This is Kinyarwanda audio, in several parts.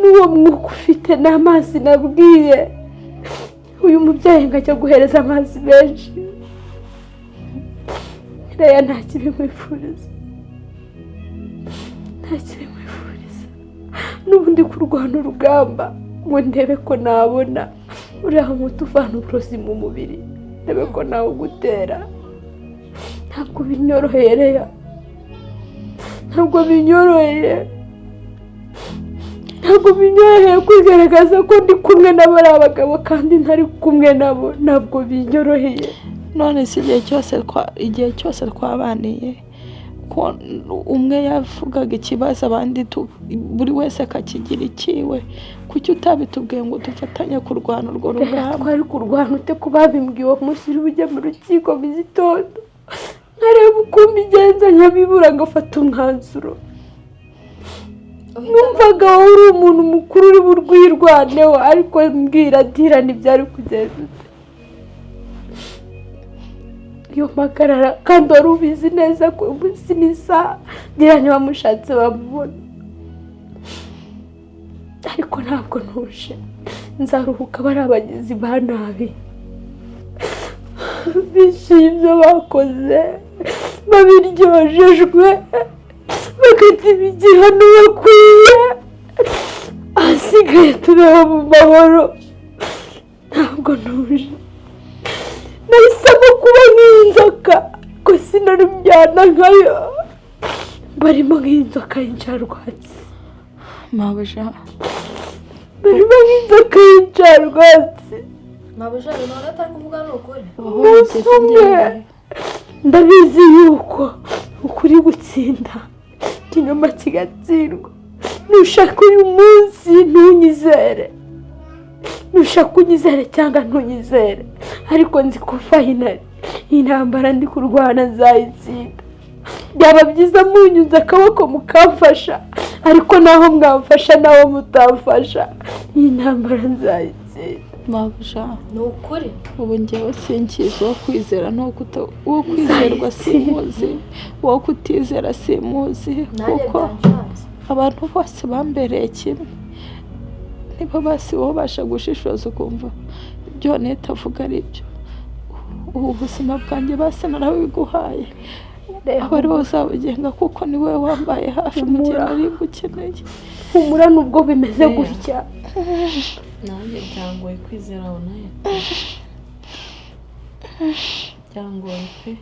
N'uwo mwuka ufite n'amazi nabwiye uyu mubyeyi ngo ajya guhereza amazi menshi. Reya, nta kibi nkwifuriza, nta kibi nkwifuriza. N'ubundi kurwana urugamba ngo ndebe ko nabona uriya muti uvana uburozi mu mubiri, ndebe ko nawugutera, ntabwo binyoroheye Reya, ntabwo binyoroheye, ntabwo binyoroheye kwigaragaza ko ndi kumwe n'abari abagabo kandi ntari kumwe nabo, ntabwo binyoroheye. None se igihe cyose twabaniye, ko umwe yavugaga ikibazo, abandi buri wese akakigira ikiwe, kuki utabitubwiye ngo dufatanye kurwana urwo rugamba? Twari kurwana ute ko babimbwiye uwo munsi uri bujye mu rukiko mu gitondo, nkareba uko mbigenza nkabibura, ngafata umwanzuro? Numvaga wowe uri umuntu mukuru uri burwirwaneho, ariko mbwira dira ntibyari kugenda ute iyo mpagarara, kandi wari ubizi neza ko umunsi n'isaha Dirani bamushatse bamubona. Ariko ntabwo ntuje, nzaruhuka bari abagizi ba nabi bishyuye ibyo bakoze, babiryojejwe, bakagira igihano bakwiye, ahasigaye tubeho mu mahoro. Ntabwo ntuje, nahisemo kuba nk'inzoka ariko sinarubyana nkayo, barimo nk'inzoka y'incarwatsi. Mabuja. Barimo nk'inzoka y'incarwatsi. Mabuja, ibintu atari kuvuga ni ukuri. Umunsi umwe ndabizi yuko ukuri gutsinda, ikinyoma kigatsindwa. Nushaka uyu munsi ntunyizere, nushaka unyizere cyangwa ntunyizere, ariko nzi ko finally intambara ndi kurwana nzayitsinda. Byaba byiza munyuze akaboko mukamfasha, ariko naho mwamfasha naho mutamfasha, iyi ntambara nzayitsinda. Mabuja. Ni ukuri. Ubu njyewe sinkizi uwo kwizera uwo kwizerwa simuzi, uwo kutizera simuzi. Nanjye kuko byanshanze. Abantu bose bambereye kimwe. Niba basi wowe ubasha gushishoza ukumva ibyo Neta avuga ari byo, ubu buzima bwanjye basi narabiguhaye, aba ari wowe uzabugenga, kuko ni wowe wambaye hafi mu gihe Humura. nari ngukeneye. Humura nubwo bimeze gutya. Nanjye byangoye kwizera nawe, byangoye pe.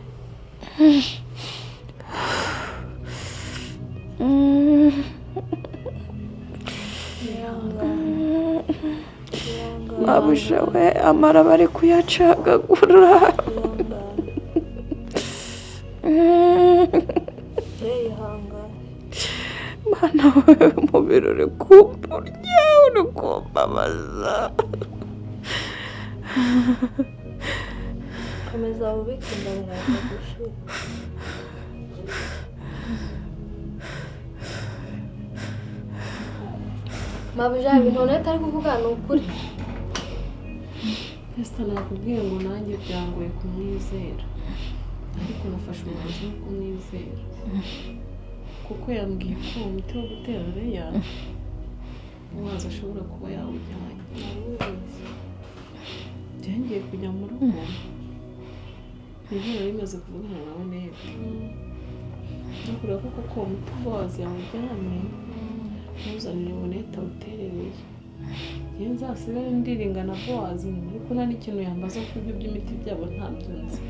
Mabuja we, amara bari kuyacagagura. Mana we, umubiri uri kumburya, uri kumbabaza. Komeza wubike inda, biraza gushira. Mabuja, ibintu Neta ari kuvuga ni ukuri. Esita, nakubwiye ngo nanjye byangoye kumwizera, ariko nafashe umwanzuro wo kumwizera kuko yambwiye ko uwo muti wo gutera Leya umwanzi ashobora kuba yawujyanye. Ngiye kujya mu rugo, nibwo nari maze kuvugana nawe neza, nakubwira ko koko uwo muti Bowazi yawujyanye, ntuzanire ngo Neta awuterereye, njyewe nzasigare ndiringa na Bowazi nyuma, ariko nta n'ikintu yambaza kuko ibyo by'imiti byabo ntabyo nzi.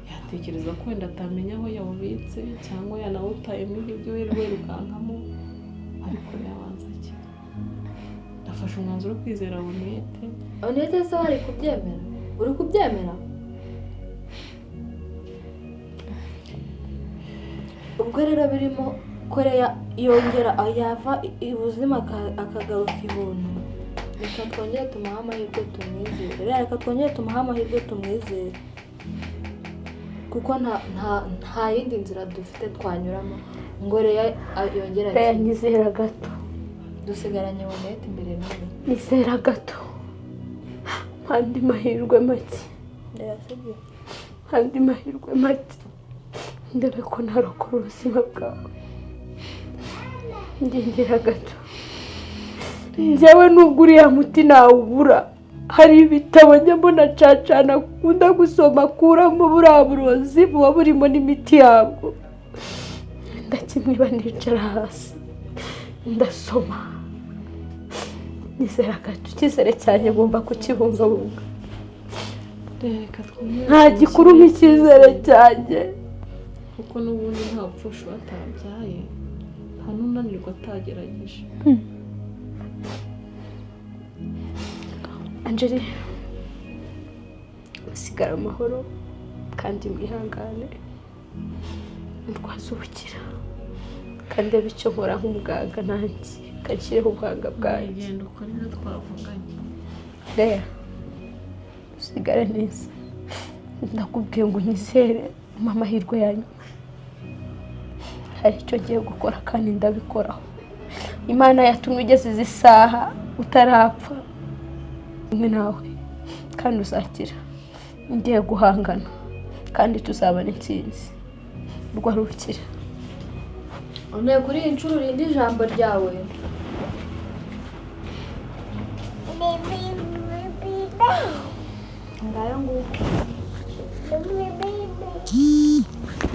Yatekereza ko wenda atamenya aho yawubitse cyangwa yanawutaye muri ibyo wirukankamo, ariko yabanza akira. Nafashe umwanzuro wo kwizera Onete. Onete se wari kubyemera? Uri kubyemera? Ubwo rero birimo koreya yongera yava ibuzima akagaruka ibuntu. Reka twongere tumuhe amahirwe tumwizere. Rero reka twongere tumuhe amahirwe tumwizere, kuko nta yindi nzira dufite twanyuramo ngo Leya yongere Leya, akire. nyizera gato. Dusigaranye Onete imbere n'inyuma. Nizera gato, andi mahirwe make. Leya, sibyo? Andi mahirwe make ndebe ko narokora ubuzima bwawe. Ngengera gato, njyewe nubwo uriya muti nawubura, hari ibitabo njya mbona cacana akunda gusoma akuramo buriya burozi buba burimo n'imiti yabwo. Ndakimwiba, nicara hasi ndasoma. Nizera gato, icyizere cyanjye ngomba kukibungabunga. Reka twongere Nta gikuru nk'icyizere cyanjye. Kuko n'ubundi nta upfusha batabyaye, nta n'unanirwa atagerageje. Angeli, musigare amahoro kandi mwihangane, murwaze ubukira, kandi ndebe icyo nkora nk'umuganga, nanjye kanshyireho ubuhanga bwanjye. Genda ukore ibyo twavuganye. Leya, usigare neza. Ndakubwiye ngo unyizere, umpe amahirwe ya nyuma. Hari icyo ngiye gukora kandi ndabikoraho. Imana yatumye ugeze izi saha utarapfa, kumwe nawe kandi uzakira. Ngiye guhangana kandi tuzabona intsinzi. Rwarukira. None kuri iyi nshuro urinde ijambo ryawe. Ngayo nguko,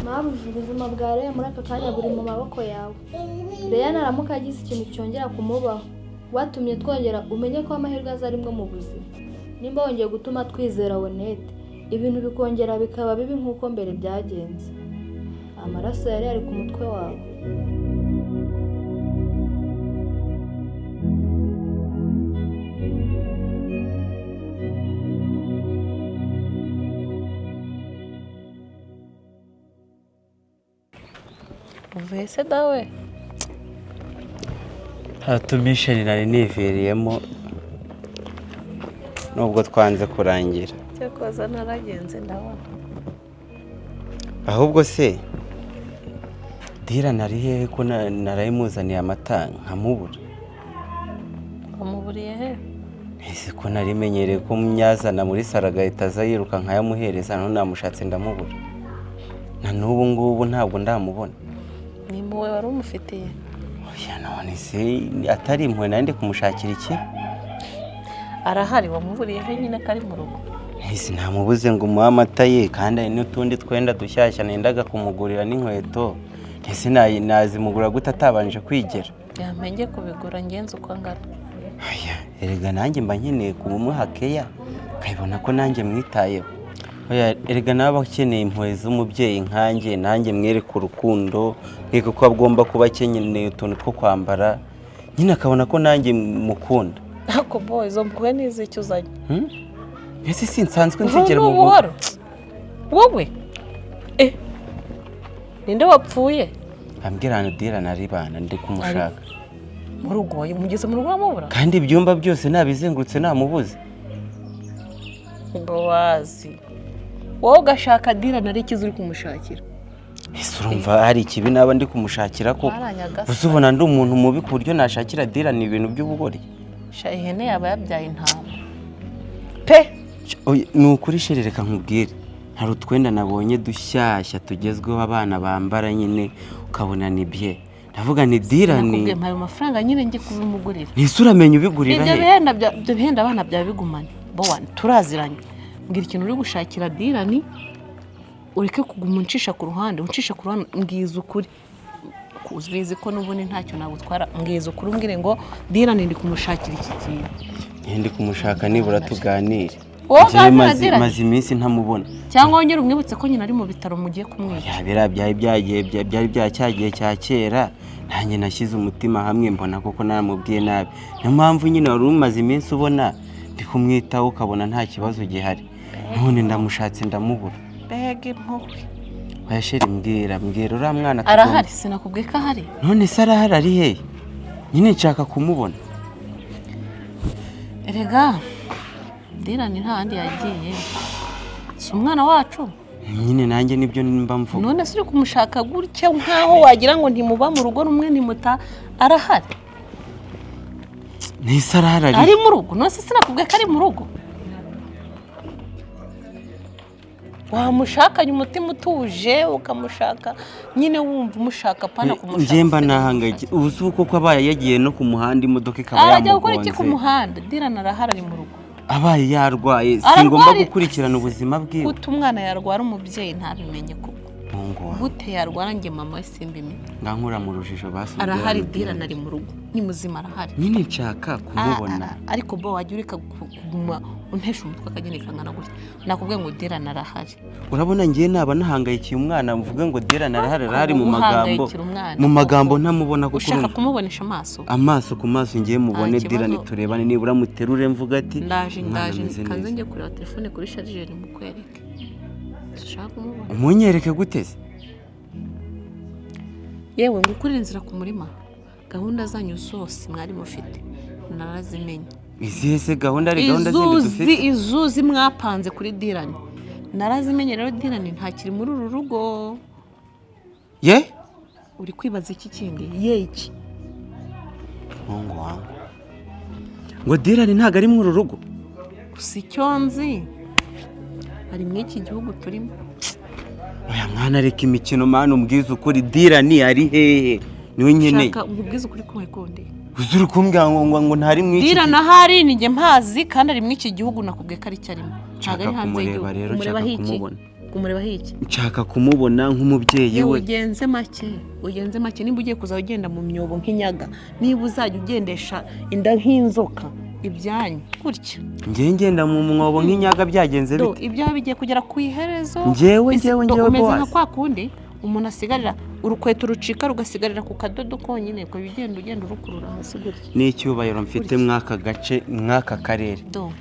mabuja, ubuzima bwa Leya muri aka kanya buri mu maboko yawe. Leya naramuka agize ikintu cyongera kumubaho watumye twongera, umenye ko amahirwe aza rimwe mu buzima. Nimba wongeye gutuma twizera Wonete, ibintu bikongera bikaba bibi nk'uko mbere byagenze, amaraso yari ari ku mutwe wawe. Uvuye se dawe? Hatumisheni nari niviriyemo nubwo twanze kurangira. Cyakoza naragenze ndabona. Ahubwo se dira nari hehe ko narayimuzaniye amata nkamubura? Wamuburiye he? Ese ko narimenyereye ko myazana muri saro agahita aza yiruka nkayamuhereza, none namushatse ndamubura, na n'ubu ngubu ntabwo ndamubona. Ni impuhwe wari umufitiye? Oya, none se atari impuhwe nari ndi kumushakira iki? Arahari, wamuburiye he nyine ko ari mu rugo? Ese ntamubuze ngo umuhe amata ye, kandi hari n'utundi twenda dushyashya nendaga kumugurira n'inkweto. Ese nazimugura gute atabanje kwigera? Yamenye kubigura ngenzi uko angana. Oya, erega nanjye mba nkeneye kumuha keya akabibona ko nanjye mwitayeho. Oya, erega nawe akeneye impuhwe z'umubyeyi nkanjye, nanjye mwereke urukundo, mwereke ko agomba kuba akeneye utuntu two kwambara, nyine akabona ko nanjye mukunda. Ariko boy, izo mpuhwe ni iz'icyo uzanye? Hmm? Ese sinsanzwe Ubu ni nzigera mu ubuhoro wowe, ninde wapfuye? Ambwira ahantu dira naribana ndi kumushaka. Mu rugo? Mugeze mu rugo uramubura? Kandi ibyumba byose nabizengurutse namubuze. Bowazi, wowe ugashaka dira nari ikiza uri kumushakira? Ese urumva hari ikibi naba ndi kumushakira koko? Baranyagasa. Uzi ubona ndi umuntu mubi ku buryo nashakira dira ni ibintu by'ubugoryi? Sha, ihene yaba yabyaye intama pe. Oya, ni ukuri chérie, reka nkubwire, hari utwenda nabonye dushyashya tugezweho abana bambara nyine ukabona ni bye, ndavuga ni dira ni Nakubwiye mpaye amafaranga nyine njye kubimugurira. Ntise uramenya ubigurira Ibyo he? bihenda ibyo bihenda abana byawe bigumane. Bowa, turaziranye, mbwira ikintu uri gushakira dirani, ureke kuguma uncisha ku ruhande, uncisha ku ruhande. Mbwiza ukuri, ubizi ko n'ubundi ntacyo nagutwara. Mbwiza ukuri, umbwire ngo dirani ndi kumushakira iki kintu. Njye ndi kumushaka nibura tuganire. Wowe Njyewe uganira Dirani? maze iminsi ntamubona. Cyangwa wongere umwibutse ko nyina ari mu bitaro mugiye kumwica. Ya, biriya byari byagiye byari bya cyagihe cya kera. Nanjye nashyize umutima hamwe mbona koko naramubwiye nabi, niyo mpamvu nyine wari umaze iminsi ubona ndi kumwitaho ukabona nta kibazo gihari, none ndamushatse ndamubura. Mbega impuhwe! Oya chérie, mbwira, mbwira uriya mwana Arahari, sinakubwiye ko ahari? None se arahari, ari hehe nyine? Nshaka kumubona. Erega dirani nta handi yagiye, si umwana wacu? Nyine nanjye nibyo mba mvuga. None se uri kumushaka gutya nkaho wagira ngo ntimuba mu rugo rumwe, ntimuta? Arahari. Ntise arahari, ari Ari mu rugo. None se sinakubwiye ko ari mu rugo? Wamushakanye umutima utuje, ukamushaka nyine wumva umushaka, pana kumushaka. Njye mba Ufite nahangayitse. Ubu si uko abaye yagiye no ku muhanda, imodoka ikaba Arajya gukora iki ku yamugonze? muhanda? Dirana arahari, ari mu rugo. Abaye yarwaye, Ararwara- singomba gukurikirana ubuzima bwiwe? Gute umwana yarwara umubyeyi ntabimenye koko? Mungu wanjye. Gute yarwara njye mama we simbimenye? Ngankura mu rujijo basi. Arahari, Dirana ari mu rugo, ni muzima, arahari. Nyine nshaka kumubona. Ah, ah, ariko bo wajya ureka kuguma untesha umutwe akagenda kangana gutya? Nakubwiye ngo Dirana arahari. Urabona ngiye naba nahangayikiye umwana, mvuge ngo Dirana arahari, arahari mu magambo, Guhangayikira umwana mu magambo ntamubona kuko Ushaka urumva kumubonesha amaso? Amaso ku maso, ngiye mubone. Nta kibazo. Dirane turebane, nibura muterure mvuga ati Ndaje. "Umwana Ndaje. ameze Kanze neza." njye kureba telefone kuri chargeur mukwereke. Ushaka kumubona? Umunyereke gute se? Yewe, ngo ukurire inzira ku murima, gahunda zanyu zose mwari mufite narazimenye. Izihe se gahunda? Ari gahunda zindi Izuzi dufite? Izuzi mwapanze kuri Dirani narazimenye. Rero Dirani ntakiri muri uru rugo. Ye? Uri kwibaza iki kindi ye iki? Mungu wangu, ngo Dirani ntabwo ari muri uru rugo? Gusa icyo nzi, ari muri iki gihugu turimo. Oya mwana, reka imikino mwana, umbwize ukuri, Dirani ari hehe? Niwe nkeneye. Shaka nkubwize ukuri kumwe kundi? Uzi uri kumbwira ngo ntari mu iki? Dirani ahari ni njye mpazi, kandi ari muri iki gihugu. Nakubwiye ko ari cyo arimo, ntabwo Nshaka ari hanze kumureba y'igihugu. rero, Kumurebaho nshaka iki? kumubona. Kumurebaho iki? Nshaka kumubona nk'umubyeyi Yewe, we. ugenze make, ugenze make. Niba ugiye kuzajya ugenda mu myobo nk'inyaga, niba uzajya ugendesha inda nk'inzoka, ibyanyu gutya. Njye ngenda mu mwobo nk'inyaga, byagenze Do, bite? Ibyaha bigiye kugera ku iherezo. Njyewe, Do, njyewe umeze nka Bowazi. kwa kundi umuntu asigarira urukweto rucika rugasigarira ku kadodo konyine, ukajya ugenda urukurura hasi gutya. N'icyubahiro mfite mw'aka gace, mw'aka karere, Do,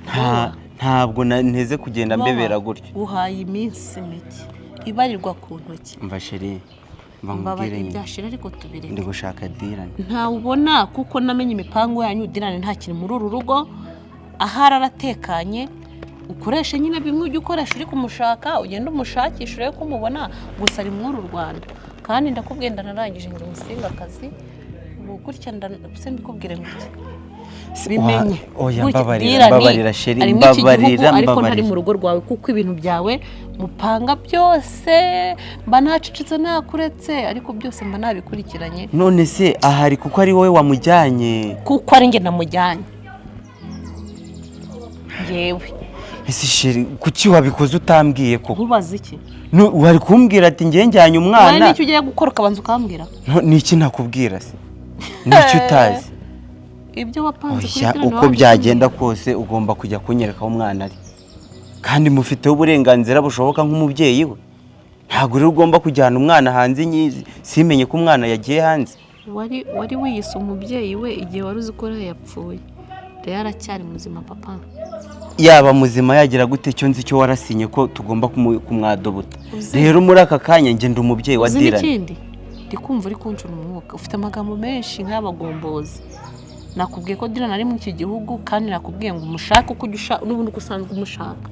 ntabwo nteze kugenda Bowa, mbebera gutya. Uhaye iminsi mike ibarirwa ku ntoki. Mva chérie, mva nkubwire Mbabarira. nyine. Ibyashira ariko tubireke. Ndi gushaka Dirani. Ntawubona kuko namenye imipango yanyu. Dirani ntakiri muri uru rugo, ahari aratekanye. Ukoreshe nyine bimwe ujya ukoresha uri kumushaka, ugende umushakisha urebe ko umubona. Gusa ari muri uru Rwanda, kandi ndakubwiye, ndanarangije ngo umusinga akazi ubu gutya se mbikubwire ngo iki? Bimenye. Oya, Gutya, mbabarira, Dirani mbabarira chérie, ari muri iki gihugu, mbabarira, ariko ntari mbabarira. mu rugo rwawe, kuko ibintu byawe mupanga byose mba nacecetse, nakuretse, ariko byose mba nabikurikiranye. None se ahari kuko ari wowe wamujyanye? Kuko ari njye namujyanye ngewe. Ese chérie, kuki wabikoze utambwiye koko? Nkubaza iki? Wari kumbwira ati ngiye njyanye Wowe umwana. n'icyo ugiye gukora ukabanza ukambwira? No, ni iki nakubwira se? Ni iki utazi? Ibyo wapanze kuri Oya, Dirani uko wabanje byagenda kumbwira. kose ugomba kujya kunyereka aho umwana ari, kandi mufiteho uburenganzira bushoboka nk'umubyeyi we. Ntabwo rero ugomba kujyana umwana hanze simenye ko umwana yagiye hanze. Wari wiyise umubyeyi we igihe wari uzi ko Leah yapfuye. Leah aracyari muzima, papa. Yaba muzima, yagira gute, icyo nzi cyo warasinye ko tugomba kumwadopta. Uzi- Rero muri aka kanya njye ndi umubyeyi wa Uzi Dirani. n'ikindi? Ndi kumva uri kuncura umwuka, ufite amagambo menshi nk'abagombozi. Nakubwiye ko Dirani ari muri iki gihugu, kandi nakubwiye ngo umushake uko ujya n'ubundi uko usanzwe umushaka.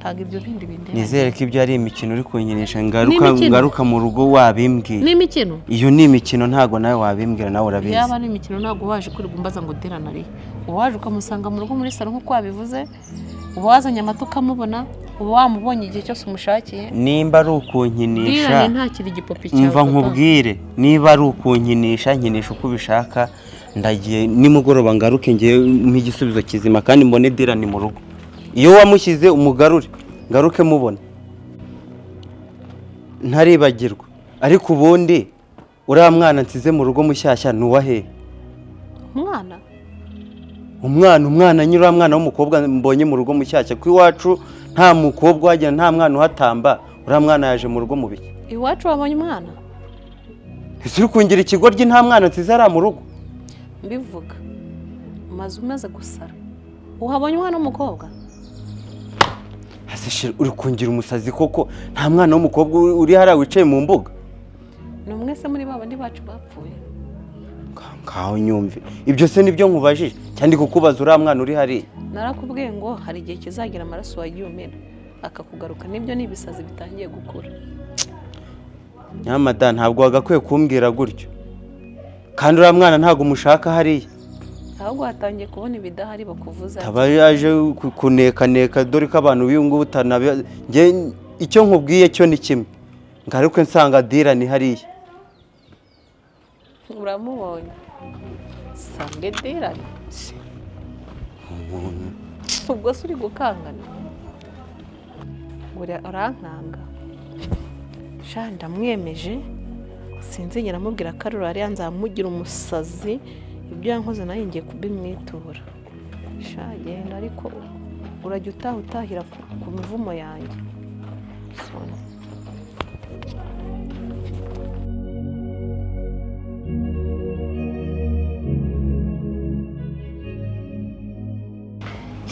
Ntabwo ibyo bindi bindeba. Nizere ko ibyo ari imikino uri kunkinisha. Ngaruka Ni imikino. ngaruka mu rugo wabimbwiye. Ni imikino? Iyo ni imikino, ntabwo nawe wabimbwira, nawe urabizi. Yaba ari imikino, ntabwo waje kwirirwa umbaza ngo Dirani ari he. Uba waje ukamusanga mu rugo muri salo nk'uko wabivuze, uba wazanye amata ukamubona, uba wamubonye igihe cyose umushakiye. Nimba ari ukunkinisha, Dirani ntakiri igipopi cyawe, mva papa. nkubwire, niba ari ukunkinisha, nkinisha uko ubishaka. Ndagiye, nimugoroba ngaruke ngewe nk'igisubizo kizima, kandi mbone Dirani mu rugo. Iyo wamushyize umugarure, ngaruke mubona ntaribagirwa. Ariko ubundi uriya mwana nsize mu rugo mushyashya ni uwa hehe? Umwana? Umwana nyine, uriya mwana w'umukobwa mbonye mu rugo mushyashya. Ku iwacu nta mukobwa uhagera, nta mwana uhatamba. Uriya mwana yaje mu rugo mu biki? Iwacu wabonye umwana? Ese uri kungira ikigoryi? Nta mwana nsize ariya mu rugo? Mbivuga maze umaze gusara, uhabonye umwana w'umukobwa? Ese chérie, uri kungira umusazi koko? Nta mwana w'umukobwa uri hariya wicaye mu mbuga? Ni umwe se muri ba bandi bacu bapfuye? Ngaho nyumve, ibyo se nibyo nkubajije cyane? Kukubaza uriya mwana uri hariya. Narakubwiye ngo hari igihe kizagira amaraso wagiye umena akakugaruka. Nibyo, ni ibisazi bitangiye gukura. Nyamada ntabwo wagakwiye kumbwira gutyo, kandi uriya mwana ntabwo umushaka hariya. Ahubwo hatangiye kubona ibidahari bakuvuza. Aba yaje kunekaneka, dore ko abantu b'uyu ngubu utanabe njye. Icyo nkubwiye cyo ni kimwe, ngaruke nsanga Dirani hariya. Uramubonye sange Dirani? Umuntu. Ubwo se uri gukangana? Urankanga sha, ndamwemeje, sinzigera amubwira ko ari uriya, nzamugira umusazi. Ibyo yankoze nawe ngiye kubimwitura. Sha genda, ariko urajya utaha utahira ku mivumo yanjye. Soni.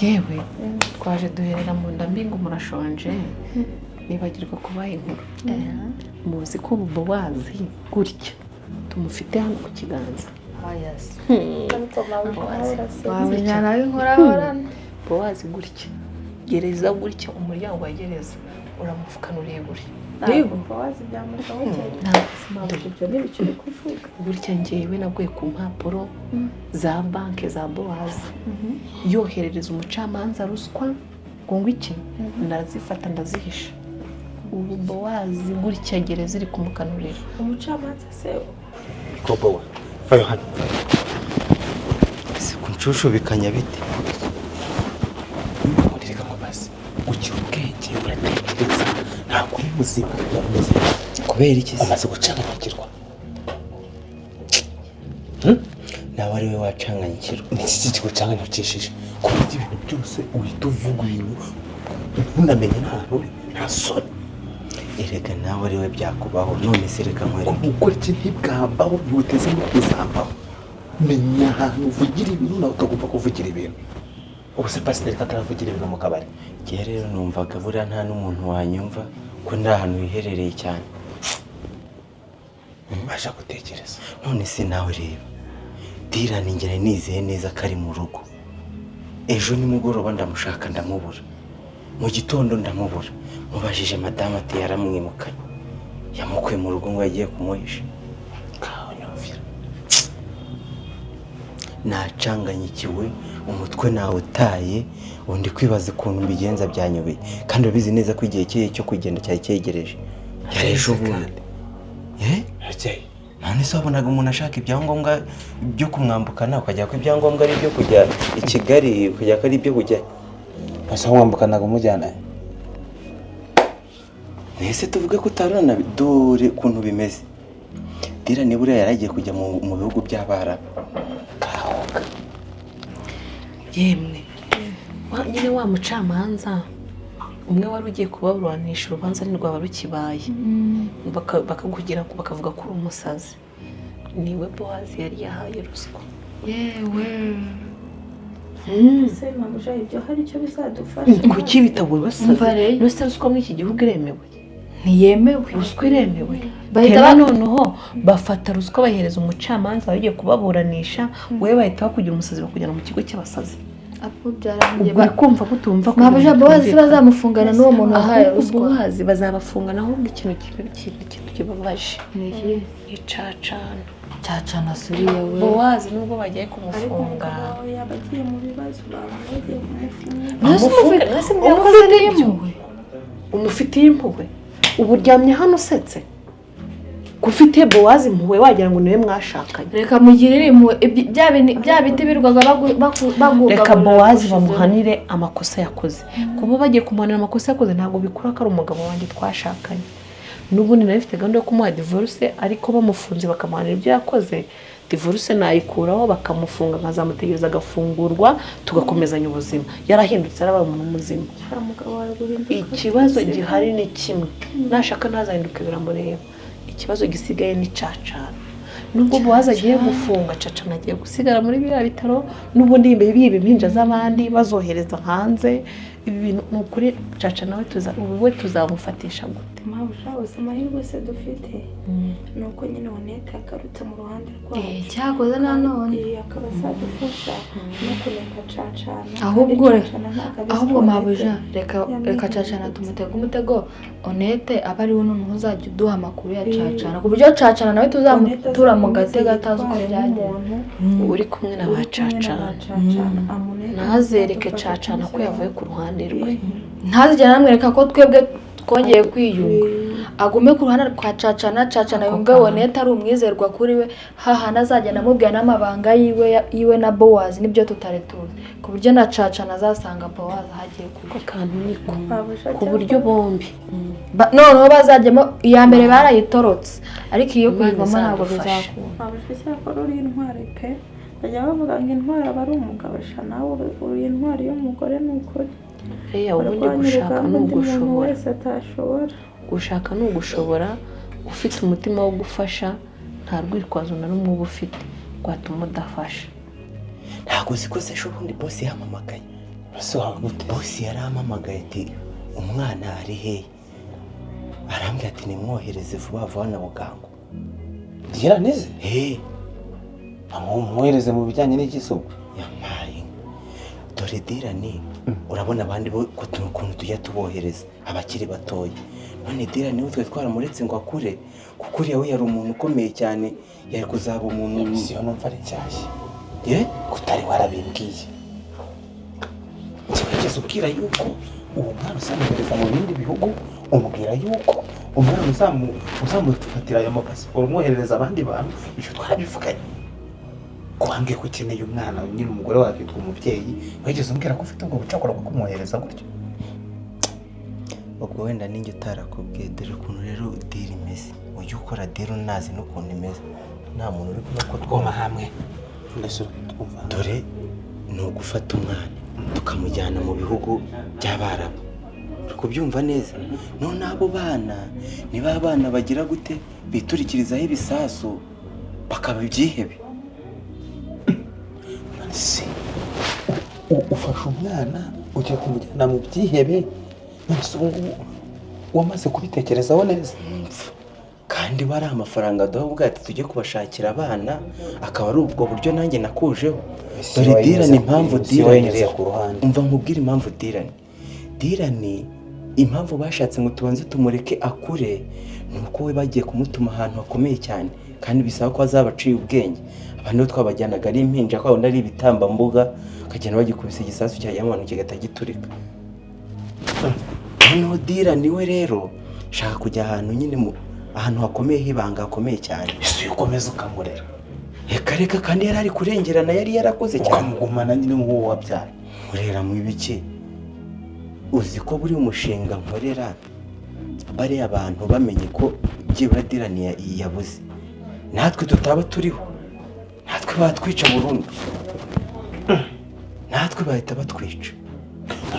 Yewe, twaje duherera mu nda mbi ngo murashonje, nibagirwa kubaha inkuru. Muzi ko ubu Bowazi gutya tumufite hano ku kiganza? Wamenya nawe inkorahorana. Bowazi gutya, gereza gutya, umuryango wa gereza uramufukanuriye gutya. Ntabwo Bowazi byamushobokera. Ntabwo ibyo n'ibicyo uri kuvuga. Gutya ngewe naguye ku mpapuro za banki za Bowazi yoherereza umucamanza ruswa ngo iki, ndazifata ndazihisha. Ubu Bowazi gutya gereza iri kumukanurira. Umucamanza se? Kobowa, vayo hano. Ese kunshushubikanya bite? Reka nkubaze, ugira ubwenge, uratekereza, ntabwo uri muzima, umeze Kubera iki se? Umaze gucanganyikirwa. Nawe ari we wacanganyikirwa. Ni iki kigucanganyikishije ku buryo ibintu byose uhita uvuga ibintu ntunamenye n'ahantu uri? Nta soni? Erega nawe ari we byakubaho. None se reka nkwereke. Gukora iki ntibwambaho, ntibuteze no kuzambaho. Menya ahantu uvugira ibintu nawe utagomba kuvugira ibintu. Ubu se pasiteri ko ataravugira ibintu mu kabari? Njye rero numvaga buriya nta n'umuntu wanyumva ko ndi ahantu hiherereye cyane. Mbasha gutekereza. None se nawe reba, Dirani ngera nizeye neza ko ari mu rugo. Ejo nimugoroba ndamushaka ndamubura, mu gitondo ndamubura. Mubajije madamu ati yaramwimukanye, yamukuye mu rugo ngo yagiye kumuhisha. Ngaho nyumvira. Nacanganyikiwe, umutwe nawutaye, ubu ndi kwibaza ukuntu mbigenza, byanyobeye. Kandi urabizi neza ko igihe cye cyo kugenda cyari cyegereje, yari ejo bundi. Eh? Ababyeyi. None se wabonaga umuntu ashaka ibyangombwa byo kumwambukana, ukajya ko ibyangombwa ari ibyo kujya i Kigali, ukajya ko ari ibyo kujya Ese wambukanaga umujyana? Ese tuvuge ko utarana? Dore ukuntu bimeze, Dirani buriya yaragiye kujya mu bihugu by'Abarabu. Kahoga. Yemwe, nyine wa mucamanza umwe wari ugiye kubaburanisha urubanza ntirwaba rukibaye, bakakugira ngo bakavuga ko uri umusazi, niwe Bowazi yari yahaye ruswa. Yewe! Ese mabuja, ibyo hari icyo bizadufasha? Kuki bitabura Umva basazi? rero. Nose ruswa muri iki gihugu iremewe? Ntiyemewe. Ruswa iremewe? Bahita Tena noneho bafata ruswa bahereza umucamanza bagiye kubaburanisha, wowe bahita bakugira umusazi, bakujyana mu kigo cy'abasazi. Apo byarangiye. Ubwo uri kumva ko utumva ko Mabuja, ibintu Bowazi bitumvikana. bazamufungana n'uwo muntu wahaye Ahubwo ruswa? Bowazi bazabafungana. Ahubwo ikintu ikintu kibabaje Ni iki? ni cacana. Cacana suriya we. Bowazi nubwo bagiye Ariko kumufunga, umugabo wawe yaba agiye mu bibazo, baba bagiye kumufunga. Mbese Amufunga, mwese mwakoze umufitiye n'ibyo. impuhwe? Umufitiye impuhwe? Ubu uryamye hano usetse ko ufitiye Bowazi impuhwe, wagira ngo niwe mwashakanye. Reka mugirire impuhwe. Bya biti birirwaga Reka bagugaburira Bowazi gushizeho. bamuhanire amakosa yakoze. Kuba bagiye kumuhanira amakosa yakoze ntabwo bikura ko ari umugabo wanjye twashakanye. N'ubundi nari mfite gahunda yo kumuha divorce, ariko bamufunze bakamuhanira ibyo yakoze, divorce nayikuraho, bakamufunga nkazamutegereza agafungurwa, tugakomezanya ubuzima yarahindutse, yarabaye umuntu muzima. Hari umugabo wawe guhinduka. Ikibazo gihari ni kimwe, nashaka ntazahinduke biramureba. Ikibazo gisigaye ni cacana. Nubwo Bowazi agiye gufunga, cacana agiye gusigara muri biriya bitaro n'ubundi biba impinja z'abandi bazohereza hanze. Ibi bintu ni ukuri, cacana we tuza ubu we tuzamufatisha gute? Mabuja, uzi amahirwe se dufite ni uko nyine Onete yagarutse mu ruhande rwacu. Cyakoze nanone. Akaba azadufasha no kuneka cacana. Ahubwo Kandi Cacana ntabwo abizi ahubwo ko Onete mabuja, reka yamenye reka cacana ibintu. tumutege umutego, Onete abe ariwe noneho uzajya uduha amakuru ya cacana, ku buryo cacana nawe Onete tuzamutura mu azakomeze gatego atazi uko yitware byagenze. nk'umuntu Uri kumwe na ba uri kumwe na cacana. ba cacana, amuneke Ntazereke azadufasha cacana ko kumushyira yavuye ku ruhande rwe. Ntazigera anamwereka ko twebwe Twongeye kwiyunga, agume ku ruhande rwa Cacana. Cacana yumve Onete ari umwizerwa kuri we, hahandi azagenda amubwira n'amabanga yiwe na Bowazi n'ibyo tutari tuzi, ku buryo na Cacana azasanga Bowazi aho agiye kujya. Akantu niko ku buryo bombi Noneho bazajyamo. Iya mbere barayitorotse, ariko iyo Imana kuyivamo ntabwo izadufasha. bizakunda. Wabasha, cyakora uri intwari pe. Bajya bavuga ngo intwari aba ari umugabo sha, nawe uri intwari y'umugore, ni ukuri. Reya, ubundi Urwanya gushaka urugamba ni undi muntu ugushobora. wese atashobora. Gushaka ni ugushobora. Ufite umutima wo gufasha, nta rwitwazo na rumwe uba ufite rwatuma udafasha. Ntabwo uzi ko se ejo bundi boss yampamagaye? Ese wawe gute? Boss yarampamagaye ati: "Umwana ari hehe?" Arambwira ati: "Nimwohereze vuba vuba na bugango." Ngira neze. He? Amwohereze mu bijyanye n'igisugu? Yampaye inka. Dore Dirani, urabona abandi bo ko ukuntu tujya tubohereza abakiri batoya, none Dirani we twe twaramuretse ngo akure, kuko uriya we yari umuntu ukomeye cyane, yari kuzaba umuntu. Siyo, numva ari nshyashya. Ye? Kutari warabimbwiye? Wigeze ubwira yuko uwo mwana uzamuhereza mu bindi bihugu, umubwira yuko umwana uzamufatira ayo mapasiporo umwoherereza abandi bantu? Ibyo twarabivuganye. Ko wambwiye ko ukeneye umwana nyine, umugore wawe akitwa umubyeyi, wigeze umbwira ko ufite ubwo bucakura bwo kumwohereza gutyo? Ubwo wenda ninjye utarakubwiye. Dore ukuntu rero deal imeze: ujya ukora deal unazi n'ukuntu imeze, nta muntu uri kubona ko Twoma hamwe mbese, uri kutwumva? Dore ni ugufata umwana tukamujyana mu bihugu by'Abarabu, uri kubyumva neza? None abo bana ni ba bana bagira gute, biturikirizaho ibisasu bakaba ibyihebe. Se ufashe umwana ugiye kumujyana mu byihebe? None se ubu ngubu wamaze kubitekerezaho neza? Mpfa. Kandi bari amafaranga duha, ubwo ati tujye kubashakira abana, akaba ari ubwo buryo nanjye nakujeho. Dore Dirani, impamvu Si Dirani wayinyuze rero ku ruhande. Umva nkubwire impamvu Dirani, impamvu bashatse ngo tubanze tumureke akure, ni uko we bagiye kumutuma ahantu hakomeye cyane, kandi bisaba ko azaba aciye ubwenge. Abantu bo twabajyanaga ari impinja, kwa wundi ari ibitambambuga, bakagenda bagikubise igisasu cyajyamo abantu kigahita giturika. Noneho Dirani we rero shaka kujya ahantu nyine mu ahantu hakomeye h'ibanga, hakomeye cyane. Ese ukomeza ukamurera? Reka reka, kandi yari ari kurengerana, yari yarakoze cyane. Ukamugumana nyine nk'uwo wabyaye? Nkorera mu ibiki? Uzi ko buri mushinga nkorera bariya abantu bamenye ko byibura Dirani yabuze, natwe tutaba turiho, natwe batwica burundu, natwe bahita batwica.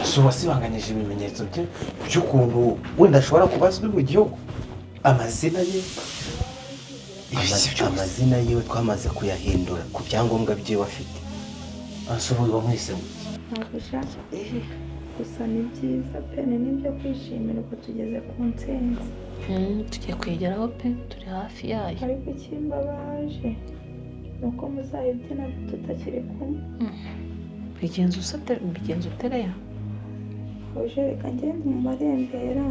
Ese wasibanganyije ibimenyetso bye by'ukuntu wenda ashobora kuba azwi mu gihugu, amazina ye, ibiki byose? Amazina yiwe twamaze kuyahindura ku byangombwa byiwe afite. Ese ubu wamwise ngo iki? Ntabwo ushaka gusa, ni byiza pe, ni n'ibyo kwishimirwa, tugeze ku ntsinzi. Tugiye kuyigeraho pe, turi hafi yayo. Ariko ikimbabaje ni uko muzayibyina tutakiri kumwe. Bigenza usate, bigenza utereya. Uje, reka ngende mu marembera.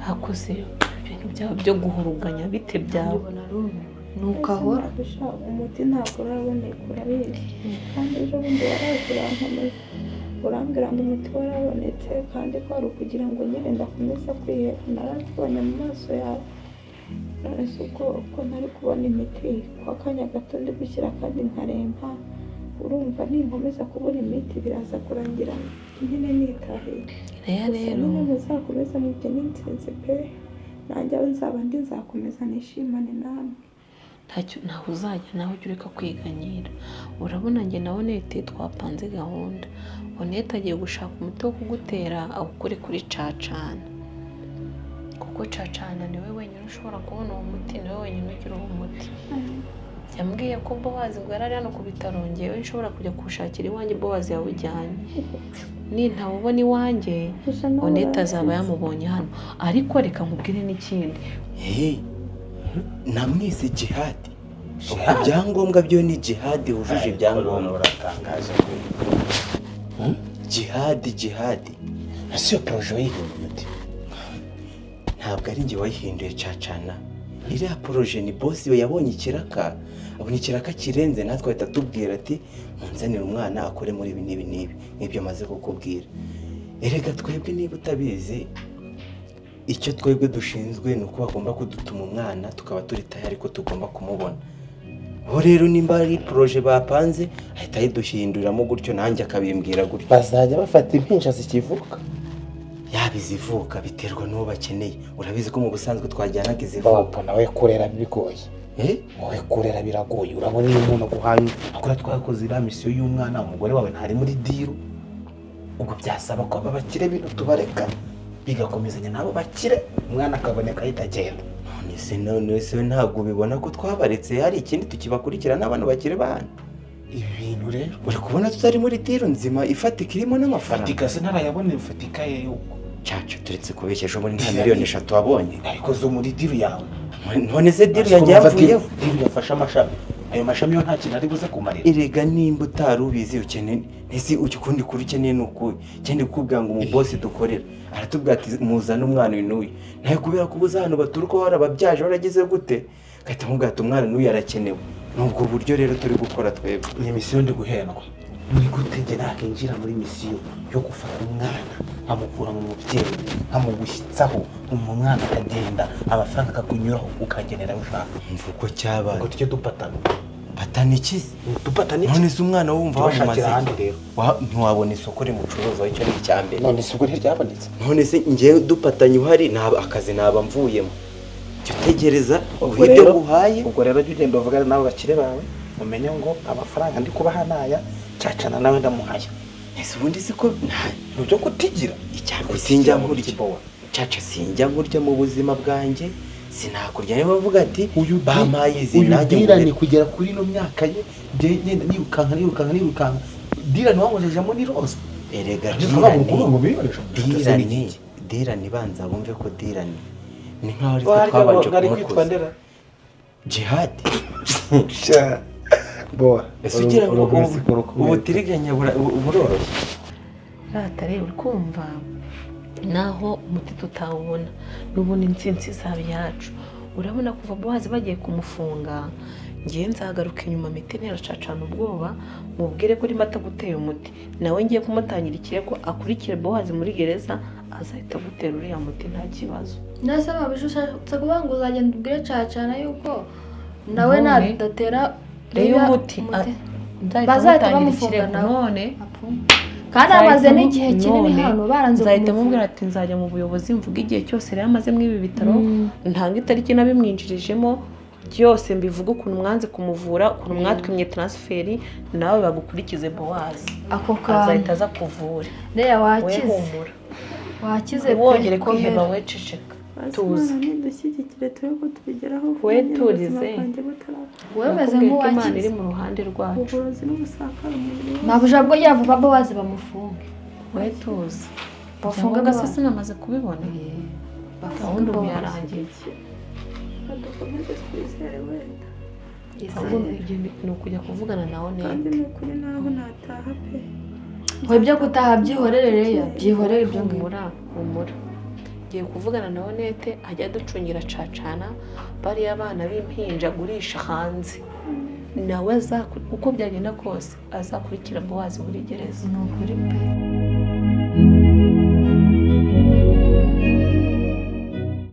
Hakoze ibintu byawe byo guhuruganya, bite byawe? Ndibona arumiwe nuko ahora. Ese umuti ntabwo uraboneka, urabizi, kandi ejo bundi waraje urankomeza, urambwira ngo umuti warabonetse, kandi ko ari ukugira ngo nyine ndakomeza kwiheba, narabibonye mu maso yawe. None se ubwo ko ntari kubona imiti kwa kanya gato ndi gushyira kandi nkaremba, urumva ninkomeza kubura imiti biraza kurangira nyine nitahiye. Reya Gusa rero nyine muzakomeze mubyine intsinzi pe, nanjye aho nzaba ndi nzakomeza nishimane namwe. Ntacyo, ntaho uzajya nawe, ujya ureka kwiganyira. Urabona njye na Onete twapanze gahunda. Onete agiye gushaka umuti wo kugutera awukure kuri Cacana, kuko Cacana niwe wenyine ushobora kubona uwo muti, niwe wenyine ugira uwo muti. Yambwiye ko Bowazi bwo yari ari hano ku bitaro, ngewe nshobora kujya kuwushakira iwanjye, Bowazi yawujyanye. Nintawubona iwanjye, Gusa nawe Onete azaba uransize. yamubonye hano. Ariko reka nkubwire n'ikindi. Hey, namwise Jihadi. Ibyangombwa byo ni Jihadi wujuje ibyangombwa. Uratangaje. Jihadi, Jihadi. Ese iyo projet wayihinduye ute? Ntabwo ari njye wayihinduye. Cacana, iriya projet ni boss we yabonye ikiraka, abona ikiraka kirenze, natwe ahita atubwira ati: "Munzanire umwana akore muri ibi n'ibi n'ibi." Nk'ibyo maze kukubwira. Erega twebwe, niba utabizi, Icyo twebwe dushinzwe ni uko bagomba kudutuma umwana, tukaba turi tayari ko tugomba kumubona. Bo rero nimba ari projet bapanze, ahita ayiduhinduriramo gutyo, nanjye akabimbwira gutyo. Bazajya bafata impinja zikivuka? Yaba izivuka, biterwa n'uwo bakeneye. Urabizi ko mu busanzwe twajyanaga izivuka. Papa, nawe kurera bigoye. Eh? Wowe kurera biragoye. Urabona iyo umuntu aguhaye akora, twakoze iriya mission y'umwana, umugore wawe ntari muri deal. Ubwo byasaba ko aba bakire bino tubareka bigakomezanya n'abo bakire, umwana akaboneka ahita agenda. None se ntabwo ubibona ko twabaretse, hari ikindi tukibakurikira n'abantu bakiri bana? Ibi bintu rero Uri kubona tutari muri deal nzima ifatika irimo n'amafaranga? Fatika se ntarayabona? Fatika ye yuko Caca, turetse kubeshya, ejo bundi nta miliyoni 3 wabonye? Ariko zo muri deal yawe. None se deal yanjye yavuyeho? Deal yafashe amashami, ayo mashami yo nta kintu ari buze kumarira. Erega nimba utari ubizi, ukeneye ntese ukundi kuri ukeneye ni ukuhe? Ikindi kukubwira ngo umubosi dukorera aratubwira ati muzane umwana uyu n'uyu, nawe kubera ko ubuze ahantu baturuka, warababyaje, waragize gute, gahita mubwira ati umwana n'uyu arakenewe. Ni ubwo buryo rero turi gukora twebwe. Ni mission ndi guhendwa. Ni gute njye nakinjira muri mission yo gufata umwana nkamukura mu mubyeyi, nkamugushyitsaho, umwana akagenda, amafaranga akakunyuraho, ukagenera ayo ushaka? Mva uko cyabaye. Ngo tujye dupatana. Patana ikizi? Dupatana iki? None se umwana wumva Tubashakira wamumaze ahandi iki? rero. Ntiwabona isoko rimucuruzaho, icyo ni icya mbere. None se ubwo ntiryabonetse? None se njyewe dupatanye uhari, naba akazi naba mvuyemo. Jya utegereza Ubwo ibyo rero- nguhaye. Ubwo rero jya ugenda uvugane n'abo bakire bawe, umenye ngo amafaranga ndi kubaha naya cacana, nawe ndamuhaya. Ese ubundi siko Ni ibyo kutigira. Icyago sinjya nkurya, caca, sinjya nkurya mu buzima bwanjye, sinakurya. Niyo bavuga ati bampaye izi, Uyu nanjye Dirani nguhe. kugera kuri ino myaka ye, njye ngenda nirukanka, nirukanka, nirukanka. Dirani wanywejejemo ni roza. Erega Ibyo twavuga ngo Dirani ngo 8,000. Dirani, banza bumve ko Dirani ni nkaho ari twe Warya twabanje ngo ari kwitwa kumukuza. ndera. Jihadi. Boa. Ese ugira ngo ubutiriganya buroroshye? Rata rero, uri kumva naho umuti tutawubona, n'ubundi intsinzi izaba iyacu. Urabona kuva Bowazi bagiye kumufunga, ngiye nzagaruka inyuma miti nteracacana ubwoba, mubwire ko urimo ataguteye umuti, nawe ngiye kumutangira ikirego, akurikire Bowazi muri gereza, azahita agutera uriya muti nta kibazo. Nase mabije, ushatse kuvuga ngo uzagenda ubwire cacana yuko nawe None, nadatera rero uriya umuti nzahita bazahita mutangira bamufunga ikirego nawe. none. Apu. Kandi amaze n'igihe kinini None, hano baranze nzahita kumufunga. mubwira ati nzajya mu buyobozi mvuga igihe cyose rero amaze muri ibi bitaro, ntanga itariki nabimwinjirijemo, byose mbivuga, ukuntu mwanze kumuvura, ukuntu mwatwimye transfert, nawe bagukurikize Bowazi. Ako kantu. Azahita aza kuvura. Reya, We wakize. humura. Wakize pe. Wongere kwiheba. Komera. We ceceka, tuza. Imana nidushyigikire turebe ko tubigeraho. We vuba, nyine ubuzima turize. bwanjye butarapfa. Wowe umeze Nakubwiye ko Imana nk'uwakize. iri mu ruhande rwacu. Uburozi n'ubusakara umubiri wose. Mabuja bwo yavuba Bowazi bamufunge. We tuza. Bafunge Ibyangombwa se Bowazi. sinamaze kubibona? Bafunge Gahunda ubu Bowazi. yarangiye. Dukomeze twizere wenda. Ahubwo ni ukujya kuvugana nawe Kandi neza. ni ukuri naho nataha pe. Ngo ibyo gutaha byihorere, Reya, byihorere ibyo ngibyo. Humura, humura, ngiye kuvugana na Onete ajya aducungira cacana, bariya bana b'impinja agurisha hanze, nawe uko byagenda kose azakurikira Bowazi muri gereza. Ni ukuri pe.